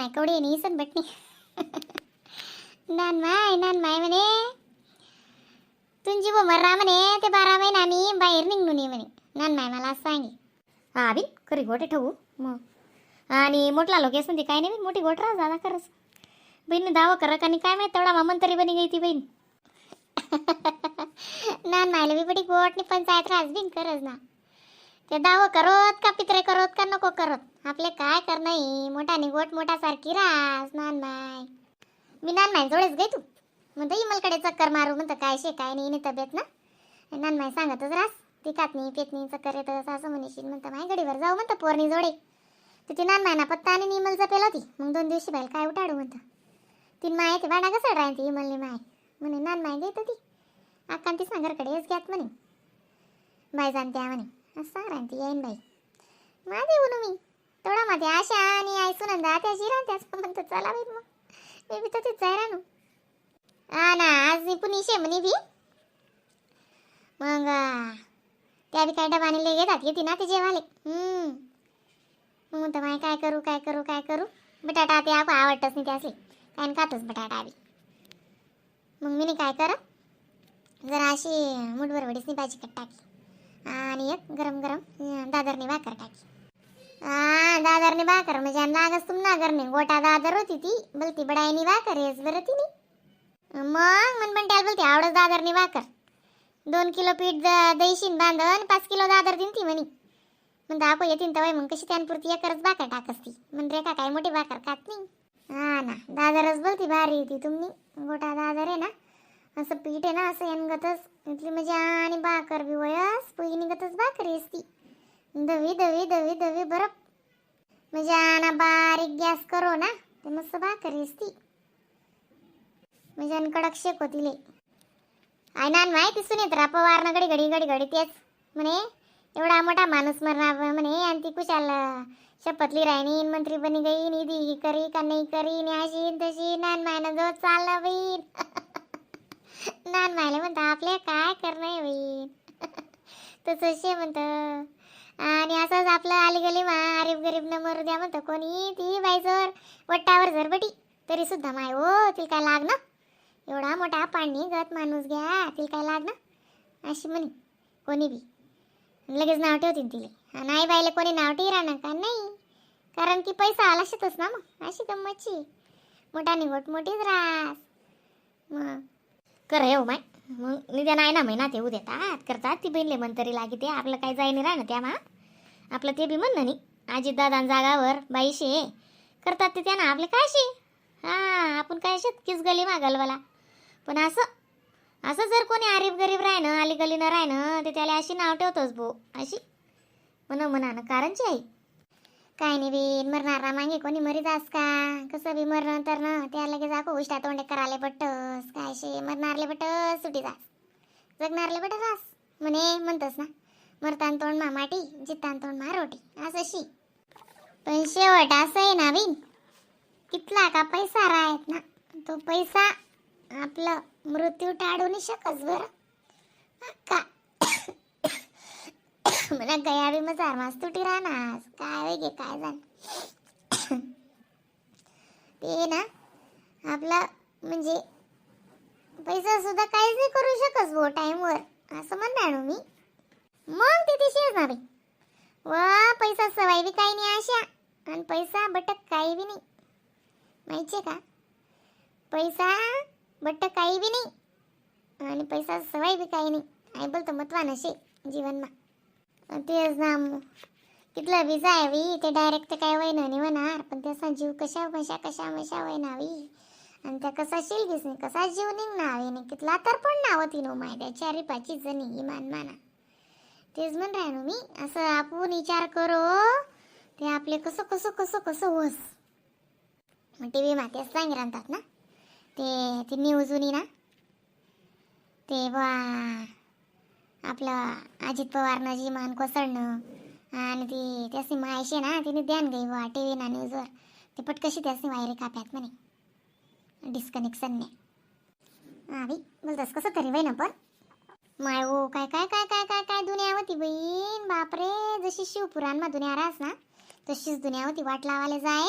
My कवडी नाही सन बटनी. नान माय, नान माय म्हणे, तुमची मर्रा म्हणे, ते 12 महिना मी बाहेर निघू नाही म्हणे. नान माय मला असं सांगे. हा बी खरी गोटे ठेवू मग. आणि मोठला लोक म्हणते काय नाही, मोठी गोट राहा दादा. खरंच बहीण दावा करा आणि काय माहित तेवढा मामन तरी बनी गई ती बहीण. नान मायला बी बडी गोट पंचायत रास बिन खरंच ना. ते दावं करोत का पित्रे करोत का नको करोत, आपले काय कर नाही. मोठा नि गोट मोठा सारखी रास. नान माय, मी नान माय जोडेच गई तू म्हणतं इमलकडे चक्कर मारू म्हणतं, काय शे काय नाही तब्येत ना. नान माय सांगतच रास, ती खात नाही पेत नाही, चक्कर येतं असं म्हणशील. म्हणतं माय गडीवर जाऊ म्हणतं पोरणी जोडे. तर ती नान मायना पत्ता आणि इमल जपेल होती. मग 2 दिवशी बाईल काय उठाडू म्हणतं. तीन माय ते भांडा कसं राहीन ती इमलनी माय म्हणे. नान माय गई ती अक्का ती सांगरकडे घ्यात म्हणे, बाय जाणत्या म्हणे असं राहीन ती येईन बाई माझे म्हणू. मी तेवढा माझे आशा आणि आई सुनंदा त्याची राहते असं म्हणतो. चला बाई, मग मी बी तर जाय राहू. हा ना, आज मी पुणे शे म्हणे बी. मग त्या बी काय डबाने घेतात येते ना ते जेवाले. मग म्हणतो माय काय करू, काय करू, काय करू? बटाटा ते आप आवडतच नाही त्यासले, काय खातच बटाटा बी. मग मी काय कर, जरा अशी मुठभर वडीसनी भाजी कट टाकी आणि एक गरम गरम दादरनी भाकर टाकी. हा, दादरनी भाकर म्हणजे लागस तुम ना करणे गोटा दादर होती ती बोलती बडायनी भाकर हेच बरं ती. मग मन पण त्याला बोलते आवडत दादरनी भाकर. 2 किलो पीठ दैशीन बांधन, 5 किलो दादर दिन ती म्हणी. म्हणतो आपण येतीन तवय मग कशी त्यांपुरती एकरच भाकर टाकसती म्हण. रेखा काय मोठी भाकर खात नाही. हा ना, दादरच बोलती भारी ती तुम्ही. गोटा दादर आहे ना, असं पीठ आहे ना असं यनगतच इथली म्हणजे आणि भाकर बी वयस पुई निघतच भाकर असती दवी दवी दवी दवी बरं. म्हणजे ना बारीक गॅस करो ना ते मस्त भाकर असती म्हणजे आणि कडक शेक होती. I नान माहिती सुनेत्रा पवार घडी घडी घडी घडी तेच म्हणे, एवढा मोठा माणूस मरणार म्हणे आणि ती कुशाल शपथली राहिनी, मंत्री बनी गई, निधी करी का नाही करी, नि अशी न तशी. नान मायनं जो चाललं बहीण. नान मायले म्हणता आपल्या काय करणं बहीण, तसं शे म्हणतं. आणि असंच आपलं आली गली मा अरीब गरीब न मरू द्या म्हणतं कोणी. ती बाई जर वट्टावर जर बटी तरी सुद्धा माय हो तिला काय लागणं? एवढा मोठा पाणी गत माणूस घ्या, तिला काय लागणं? अशी म्हणे कोणी बी लगेच नाव ठेवतील तिले. नाही बाईले कोणी नाव ठेवी राहणार का नाही, कारण की पैसा आला शेतच ना. मग अशी गंमतची मोठा निघोट मोठीच रास. मग कर हे हो माय. मग निद्या नाही ना महिना ते उद्या तात करतात ती बहीणले मंतरी लागी. ते आपलं काय जाई नाही राह ना त्या मा. आपलं ते बी म्हणणं नाही, अजित दादां जागावर बाईशे करतात ते त्यांना आपले काय शे. हा, आपण काय शेत किस गली मागलवाला. पण असं असं जर कोणी आरीब गरीब राहिनं, अली गली न राहिनं, ते त्याला अशी नाव ठेवतोच भो अशी म्हण म्हणानं. कारणची आई काय नाही बी मरणार मागे कोणी मरी जास का? कसं बी मरण तर ना त्या लगेच आको उष्टा तोंडे कराले बट्टस. काय शे, मरणारले बट्टस सुटी जास, जगणारले बट रास म्हणे. म्हणतस ना, मरतान तोंड मा माटी, जितान तोंड मा रोटी असं शी. पण शेवट असं आहे ना बिन, कितला का पैसा राहत ना तो पैसा आपलं मृत्यू टाळू नाही शकस बरं का. मला गया बी मजार मास तुटी राहणार काय वेगे काय जाण ते ना आपला. म्हणजे पैसा सुद्धा काहीच नाही करू शकस भो टाइमवर असं म्हणणार मी. मग ते तशीच ना बाई वा, पैसा सवाई बी काही नाही अशा आणि पैसा बटक काही बी नाही. माहितीये का, पैसा बट्ट काही बी नाही आणि पैसा सवाई बी काही नाही. आई बोलतो मतवा नशे जीवनमा. तेच ना मग. कितलं बी जाय बी ते डायरेक्ट काय वय नाही होणार, पण त्याचा जीव कशा मशा कशा मशा वयनावी आणि त्या कसा शिलगीस नाही, कसा जीव निघणार नाही. कितला तर पण नाव ती नो my त्या चारी पाची जणी इमान माना. तेच म्हण राहिलो मी, असं आपण विचार करो ते आपले कसं कसं कसं कसं होस. मग टीव्ही मा तेच सांगी राहतात ना ते ती न्यूज ना ते बा आपलं अजित पवारनं जी मान कोसळणं आणि ती त्याची मायशे ना तिने ध्यान गई बा टीव्ही ना न्यूजवर ते पटकशी त्यासनी वायरे काप्यात म्हणे डिस्कनेक्शन ने. हा बाई बोलतस कसं तरी बाई ना. पण माय हो काय काय काय काय काय काय दुनिया होती बहीण. बापरे, जशी शिवपुराण मा दुनिया राहस ना तशीच दुनिया होती. वाट लावायला जाय.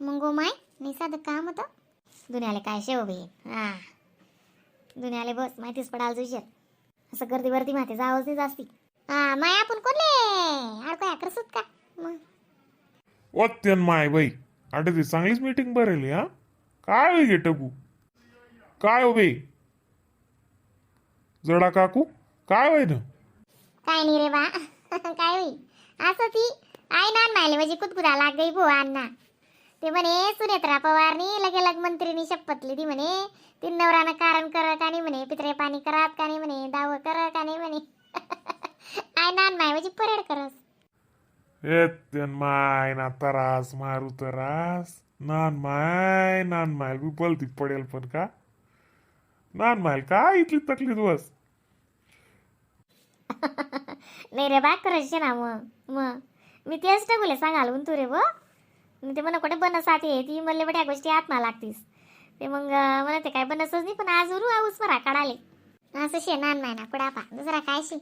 मग गो माय, नाही साधं काम होतं. दुनियाला काय शेव बहीण. हा, दुनियाले बस माहितीच पडाल तुझ्या. असं गर्दी वर्दी माहिती जावंच नाही जास्ती. हा माय, आपण कोणले अडकोया करसूत का मग? ओत्यन माय बाई, आटे ती चांगलीच मीटिंग भरेली. हा, काय होई गे टगू? काय हो बाई जडा काकू, काय होय ना? काय नाही रे बा, काय होई असं ती आई नान मायले म्हणजे कुदकुदा लाग गई भो अण्णा. ते म्हणे सुनेत्रा पवारनी लगे लग मंत्रीनी शपथ लिधी म्हणे. तीन नवरानं कारण कर का नाही म्हणे, पित्रे पाणी करात का नाही म्हणे, दाव कर का नाही म्हणे. I नान माय म्हणजे परेड करस. येत्यन माय ना, तरास मारू तरास. नान माय, नान मायल बी बोलती पडेल पण का नान मायल काय इथली तकलीफ बस. नाही रे बा, करायचे ना मग. मग मी तेच टगुले सांगाल तू रे बो. मी ते म्हणा कुठे बनस आते ती म्हणले बट्या गोष्टी आत्मा लागतीस ते. मग म्हणा ते काय बनसच नाही, पण आज उरू आऊस मरा काढाले असं शे नान माय ना कुडापा, दुसरा काय शे.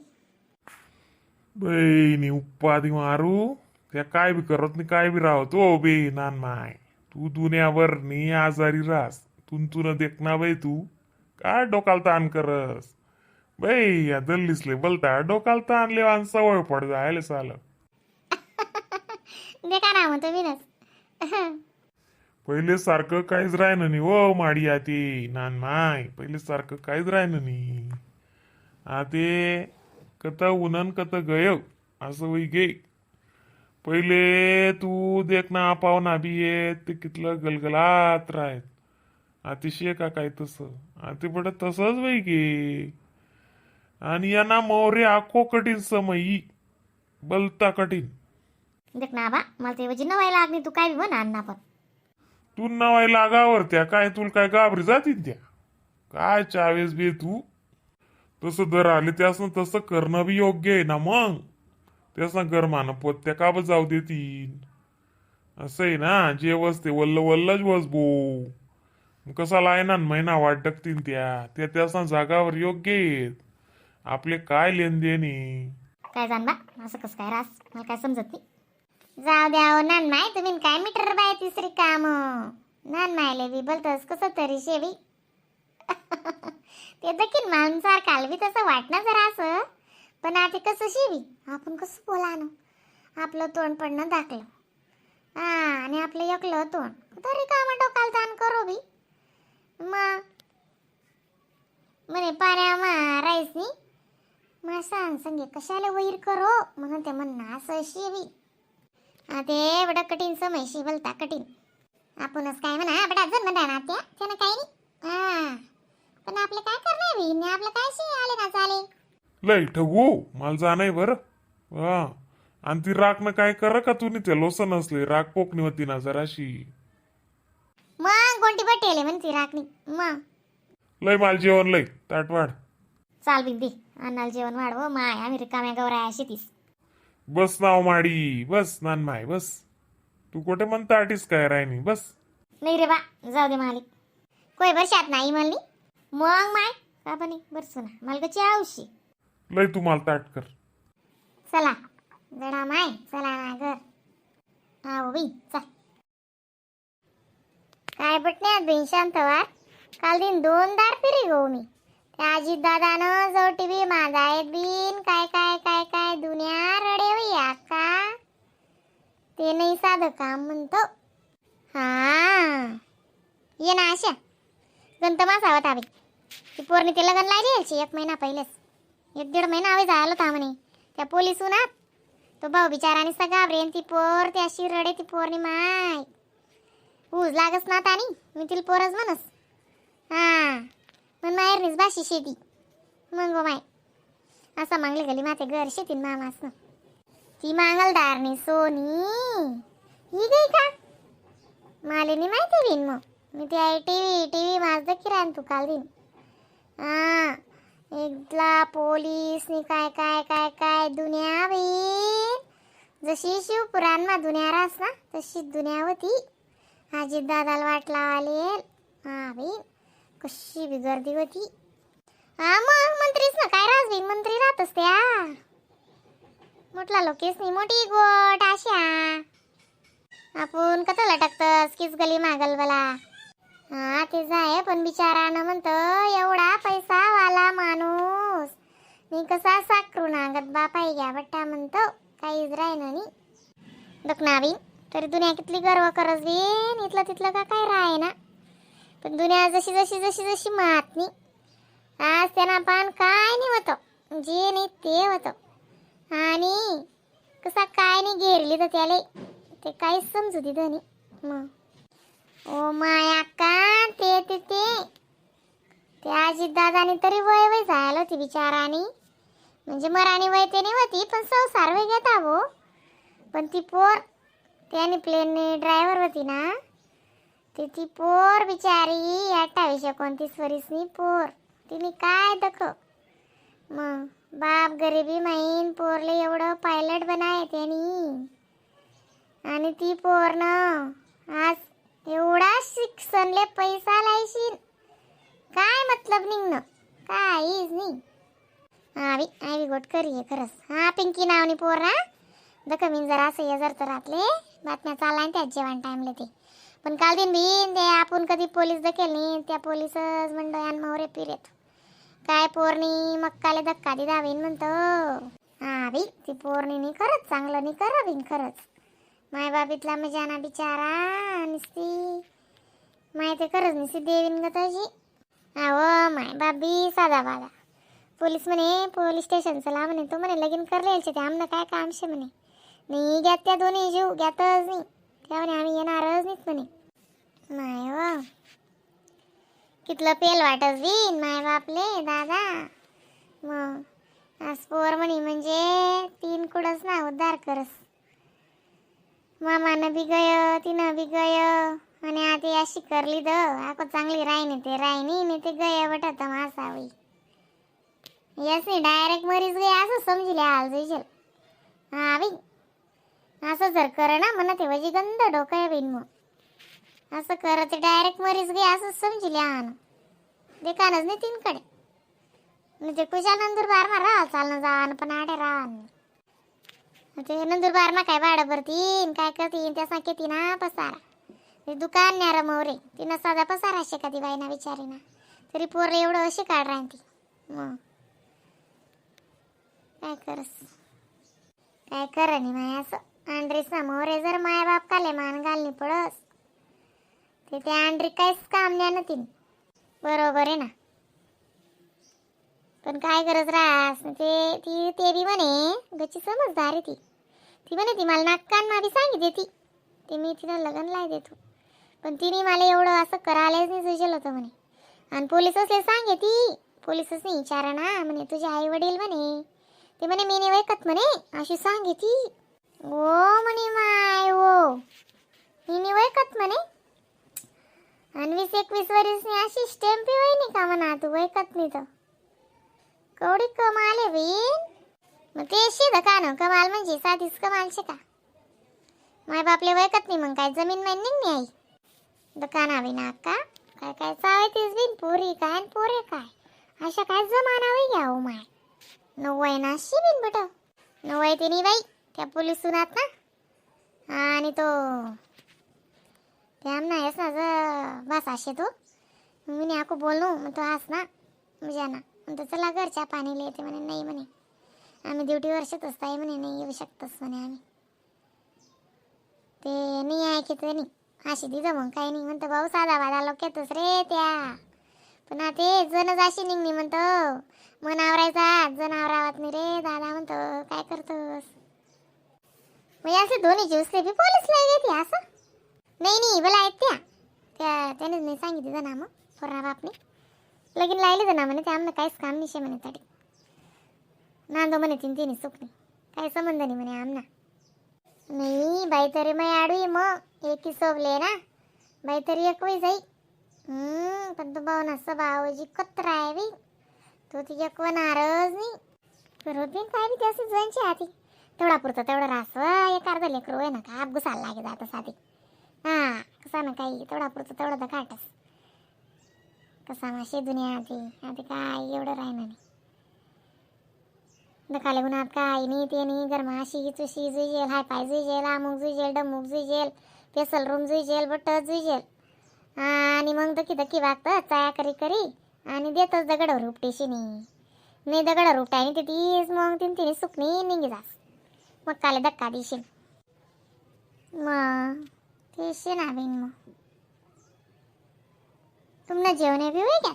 बहिणी उपाधी मारू त्या, काय बी करत नाही, काय बी राहत ओ बे. नान माय, तू दुनियाभर नी आजारी रास, तुन तुन देखना बाई. तू काय डोकाला ताण करस बाई? या दल्लीसले बोलता डोकाला ताण लेवान सवय पड जायला चाल. दे का ना म्हणतो मीनच. पहिले सारखं काहीच राहिलं नाही ओ माडी आती. नान माय, पहिले सारखं काहीच राहिलं नाही आते. कत उनन कत गय असं होई गे. पहिले तू देख ना, पाहुणा बी येत ते कितलं गलगलात राहत. अतिशय का काय तसं आते बट तसंच वय गे. आणि यांना मोरे आखो कठीण समय, बलता कठीण. देख ना बा, मला ते म्हणजे नवाय लागली. तू काय बी म्हण अण्णा पण. तू नवाय लागावर त्या काय तुला काय घाबरी जातील त्या काय चावेस बी? तू तसं दर आले त्यासनं तसं करणं बी योग्य आहे ना. मग त्यासनं गरमानं पोत त्या का बं जाऊ देतील? असं आहे ना, जे वसते वल्ल वल्लच वस बो. मग कसाला आहे ना महिना वाट डकतील त्या त्या त्यासनं जागावर योग्य आहेत. आपले काय लेनदेन आहे? काय जाण बा, असं कसं काय रास मला काय समजत नाही. जाऊ द्या हो नान माय, तुम्ही काय मीटर बाय तिसरी काम. नान मायले बी बोलतस कसं तरी शेवी. ते दखीन माणसार काल बी तसं वाटणं जरा असं, पण आता कसं शेवी आपण कसं बोला ना, आपलं तोंड पडणं दाखलं हा आणि आपलं एकलं तोंड तरी काम डोकाला ताण करू बी. मग म्हणे पाण्या राईसनी मासान संगे कशाला वैर करो म्हणून ते म्हणणं असं शेवी. हा, ते बडा कठीण समय शे, बोलता कठीण. आपणच काय म्हणा बडा जण म्हणा ना त्या त्यानं काही नाही. हा, पण आपलं काय करणार बी, आपलं काय शे आले ना चाले. लय ठगू, मला जाणं बरं. हा, आणि ती राखणं काय कर का तू? ते लोसन असले राख पोकणी होती ना जराशी. मग कोणती बटेले म्हणती राखणी मग. लय माल जेवण, लय ताट वाढ. चाल बिंदी, अन्नाला जेवण वाढव माय, आम्ही रिकाम्या गवराया शेतीस. बस नाव माडी, बस नान माय बस. तू कुठे म्हणता आटीस काय रायनी बस. नाही रे बा, जाऊ दे मालिक कोय बरशात नाही म्हणली मग माय का बनी बरसू ना मालकाची आवशी. लय तू मला ताट कर. चला जडा माय, चला ना घर. हा बाई चल. काय बटण्यात बिन शांतवार काल दिन दोन दार फिरी गो मी. त्या आजी दादानं जोटी बी माझा बिन काय काय काय काय दुनिया रडे होई आका. ते नाही साधं काम म्हणतो. हा ये ना अशा गंत मासावत आवे ती पोरणी ते लग्न लागली यायची एक महिना पहिलेच, एक दीड महिना हवे झाला होता म्हणे त्या पोलीस उन्हात. तो भाऊ बिचाराने सगळा घाबरेन ती पोर ती अशी रडे ती पोरणी माय. ऊज लागस ना तानी मी तिला पोरच म्हणस. हा मग माहेरनीच बाशी शेती मग गो माय असा मागली गेली माते घर शेतीन मामास ती मांगलदारनी सोनी ही गई का माले नाही माहिती बिन. मग मी ते आई टीव्ही टीव्ही माझं किराण तू काल दिन. हा एकला पोलीस नी काय काय काय काय दुनिया बी. जशी शिवपुराण मा दुनिया रास ना तशी दुनिया होती. आजी दादाला वाट लावाले. हा बी कशी बी गर्दी होती. हा मग मंत्रीच ना काय रास बी मंत्री राहतच त्या मोठला लोकेस नाही मोठी गोट अशा. आपण कथं लटकतस किस गली मागल बला. हा ते आहे पण बिचारानं म्हणतं एवढा पैसा वाला माणूस मी कसा साकरू नागत बापाई घ्या बट्टा म्हणतो काहीच राहिना नी. दखनावी तरी दुनिया कितली गर्व करस बिन इथलं तिथलं का काय राय ना. पण दुनिया जशी जशी जशी जशी मात नी आज त्यांना पान काय नाही होतं, जे नाही ते होतं. आणि कसा काय नाही घेरली तर त्याले ते काहीच समजू दिलं नाही. मग ओ माया का ते ते ते ते अजित दादाने तरी वय वय झालं होती बिचारानी, म्हणजे मराणी वय ते नाही होती पण संसार वय घेता भो. पण ती पोर त्याने प्लेनने ड्रायव्हर होती ना, ते ती पोर बिचारी 28 29 वरीसनी पोर तिने काय दख. मग बाप गरिबी माईन पोरले एवढं पायलट बनाय त्यांनी, आणि ती पोर ना आज एवढा शिक्षणले पैसा लायशील काय मतलब निघणं काहीच नाही. हा बी I बी गोट करी आहे खरंच. हा पिंकी नावनी पोर ना दखमीन जरा असं ये जर तर रातले बातम्या चालला आणि त्यात जेवण टाइमले ते पण काल दिन बिन ते आपण कधी पोलीस दखेल नाही त्या पोलीसच म्हणतो मोरे पिरेत काय पोरणी मक्काले धक्का दि दावीन म्हणतो. हा बी ती पोरणी नाही खरंच चांगलं नाही करा बिन खरंच. माय बाप इथला मजाना बिचारा नुसती माय ते खरंच नुसती देवीन ग तशी. अहो माय बाप बी साधा बाधा पोलीस म्हणे पोलीस स्टेशन चला म्हणे तो म्हणे लगीन करले ते आमनं काय काम शे म्हणे नाही घ्यात त्या दोन्ही जीव घ्यातच नाही त्या म्हणे आम्ही येणारच नाहीत म्हणे. माय व कितलं पेल वाटस बिन माय बापले दादा. मग आज पोर म्हणे म्हणजे तीन कुडस ना उद्धार करस. मामानं बी गय तिनं बी गय आणि आता अशी करली the आको चांगली राहिनी ते राहिनी नाही ते गय बटत मासावी यस नाही डायरेक्ट मरीच गय असं समजिले हाल जुईजेल. हा बाई असं जर कर ना म्हणा ते वजी गंध डोकं आहे बिन मग असं कर ते डायरेक्ट मरीच गे असं समजिले आण देखानच नाही तीनकडे म्हणजे कुशाल नंदुरबार मा राहा चालणं जाण पण आडे राहा ते नंदुरबार मा काय भाडं भरतीन काय करतीन त्या सांगते ना पसारा ते दुकान न्यारा मोरे तिनं साधा पसारा असे का ती बाईना बिचारीना तरी पोर एवढं अशी काढ राहीन ती. मग काय करस काय कर नाही माय असं आंड्री समोर जर माय बाप काले मान घालणी पडस ते त्या आंड्री काहीच काम नाही ना तीन बरोबर आहे ना. पण काय गरज रास ते ती ते बी म्हणे गची समजदार आहे ती ती म्हणे ती मला नाकान मारी सांगितली ती ते मी तिनं लग्न लाय देतो पण तिने मला एवढं असं करायलाच नाही सुचलं होतं म्हणे. आणि पोलीस असले सांगे ती पोलीसच नाही विचारा ना म्हणे तुझे आई वडील म्हणे ते म्हणे मी नाही ऐकत म्हणे अशी सांगे ती. ओ म्हणे माय ओ मी नाही ऐकत म्हणे आणि 20-21 वरीसनी अशी स्टेम्पी होई का म्हणा तू ऐकत नाही तर कवडी कमाल आहे बीन. मग ते शेद का ना कमाल म्हणजे साधीच कमाल शे का माय बापले वैकत नाही मग काय जमीन माईन निघणी आई दुकाना बिना का काय काय चावे तीच बिन पोरी काय आणि पोरे काय अशा काय जमाना वय घ्या हो माय नवय ना अशी बिन बट नवय ते नाही बाई त्या पोलीस सुनात ना आणि तो त्या ना येस ना बस असे तो मी नाही आको बोलू मग तो हास ना म्हणजे ना म्हणतो चला घरच्या पाणी येते म्हणे नाही म्हणे आम्ही ड्युटीवर शकतच ताई म्हणे नाही येऊ शकतच म्हणे आम्ही ते नाही ऐकत नाही अशी दिलं मग काही नाही म्हणतो भाऊ साधा वादा लोक येतोच रे त्या पण ते जणच अशी निघणी म्हणतो मनावरायचा जनावरावत नाही रे दादा म्हणतो काय करतोस. मग असे दोन्ही जीवसले बी पोलीसला येते असं नाही नाही बोला आहेत त्या त्या त्यानेच नाही सांगितलं ना मग पोरा बापने लगीन लायले ना म्हणे ते आमनं काहीच काम नाही म्हणे तरी नांदो म्हणे तीन तिन्ही सुख नाही काही संबंध नाही म्हणे आमना. नाही बाई तरी मग आडवी मग एकी सोबले ना बाई तरी एक वय जाई पण तो भाऊ ना स्वभाव कत्रा आहे बाई तो ती एकवणारच नाही बरोबर काय बी ते असे जणची आधी तेवढा पुरतं तेवढं रासव एक अर्ध लेकरू आहे ना का घुसायला लागे जात साधी हा कसा ना काही तेवढा पुरतं तेवढं तर काटस कसा माशे दुनिया आधी आधी काय एवढं राहणार नाही दखाले गुणात काय नाही ते नाही गरमा अशी चुशी जुजेल हाय पाय जुजेल अमुक जुजेल डमुक जुजेल Special room जुईजेल बट जुईजेल आणि मग दकी दकी वागतं चाया करी करी आणि देतच दगडावर उपटेशी. नाही दगडावर उपटाय नाही ते तीच मग तीन तिने सुकणी निघी जास मग काले धक्का देशील मग ते ना बिन. मग तुमनं जेवण बी होई का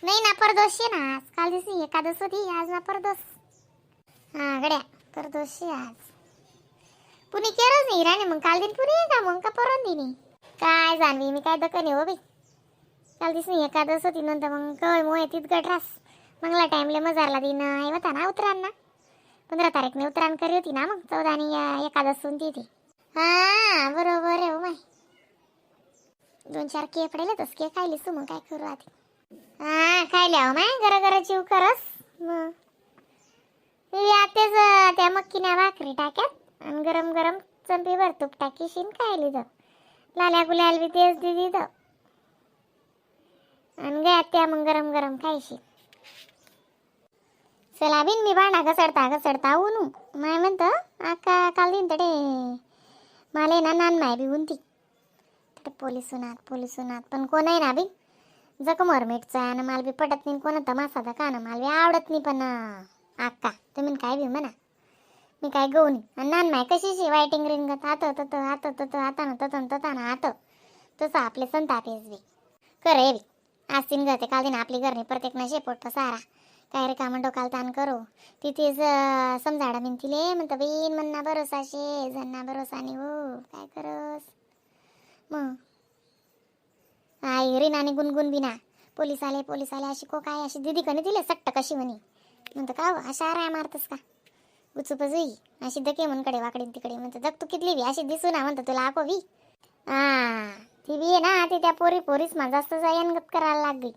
नाही ना? परदोष शे ना आज. काल दिवशी एकादस होती, आज ना परदोष. हा गड्या, परदोष शे आज. पुणे केरच नाही राणे. मग काल दिन पुणे आहे का मग का परवा दिनी काय जाणवी मी काय दकन हो बाई. काल दिवशी एकादस होती, नंतर मग कळ मोय तीत गटरास मंगला टाइमले मजारला दिन आहे होता ना उतरान ना. 15 तारीखने उतराण करी होती ना, मग 14 आणि एकादस होती ती. हा बरोबर आहे हो माय. दोन चार के पडेल तस के खायली सु. मग काय करू आधी? हा खायले हो माय, गरा गरा जीव करस. मग मी आतेच त्या मक्कीन्या भाकरी टाक्यात आणि गरम गरम चंपीभर तूप टाकीशीन खायली. तर लाल्या गुलाल बी तेच दिदी तर आणि गया त्या मग गरम गरम खायशी. चला बिन, मी भांडा घसडता घसडता ऊनू माय म्हणतं आका काल दिन तडे मला ना नान माय बी उनती तडे पोलीस उन्हात पोलीस उन्हात पण कोण आहे ना बी जखमवर मिठचा आणि मला बी पटत नाही. कोण तमासा का ना मला बी आवडत नाही. पण आक्का तुम्ही काय बी म्हणा, मी काय गहू नाही. आणि नान माय कशी वायटिंग रिंगत आत तत आत तत आता ना तत तता ना आत तसं आपले संतापेस बी कर हे बी आज तीन गते काल दिन आपली घरनी प्रत्येक ना शेपोट सारा काय रे कामं डोकाला ताण करू. तिथेच समजाडा मी तिले म्हणतं बीन म्हणना भरोसा शे जन्ना भरोसा नाही हो, काय करस मग? आई रीना आणि गुणगुण बिना पोलीस आले पोलीस आले अशी को काय अशी दिदी कणी दिले सट्ट कशी म्हणी म्हणतं का हो, अशा राय मारतस का उचुपच होई अशी दके म्हणकडे वाकडी तिकडे. म्हणतं दक तू कितली बी अशी दिसू ना म्हणतं तुला आको बी. हा ती बी आहे ना ती त्या पोरी पोरीच मा जास्त जायनगत करायला लागली.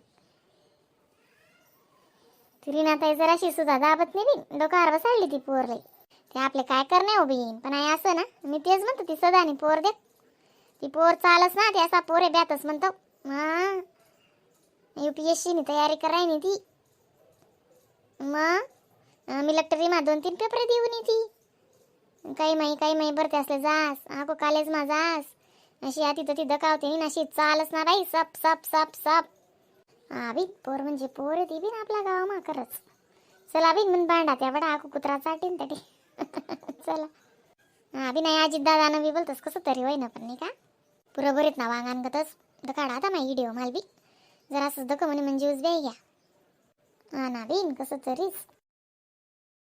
ती रीनाताई जराशी सुद्धा दाबत नाही बी डोक्यावर बसाडली ती पोरले. ते आपले काय करणे हो बीन. पण आई असं ना मी तेच म्हणतो ती सदानी पोर देख ती पोर चालस ना ती असा पोरे ब्यातच म्हणतो. हा यूपीएससी नी तयारी कराय नी ती. मग मिलिटरी मा दोन तीन पेपर देऊन ती काही माही काही माही भरते असले जास आको कॉलेज मा जास अशी आती तर ती दकावते नी अशी चालस ना बाई सप सप सप सप. हा बी पोर म्हणजे पोर आहे ती बी ना आपल्या गावामा खरंच. चला बी मन भांडा त्या बडा आको कुत्रा चाटीन तटी. चला हा बी नाही अजित दादा बी बोलतोस कसं तरी होईना पण नाही का पुरं बरीत ना वांगान गतच दकाडा आता माही व्हिडिओ माल बी जरा असं दक म्हणे म्हणजे उजव्या घ्या. हा ना बीन कसं तरीच.